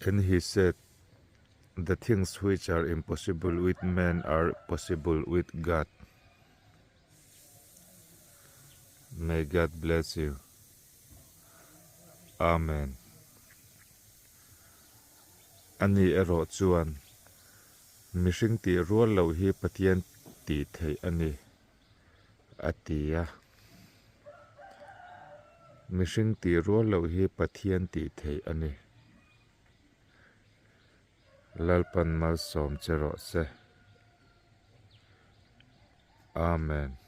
And he said, The things which are impossible with man are possible with God. May God bless you. Amen. Ani erawh chuan, Mihring tih rual loh hi Pathian tih theih a ni, a ti a. Mihring tih rual loh hi Pathian tih theih a ni. Lalpan malsawm che rawh se. Amen.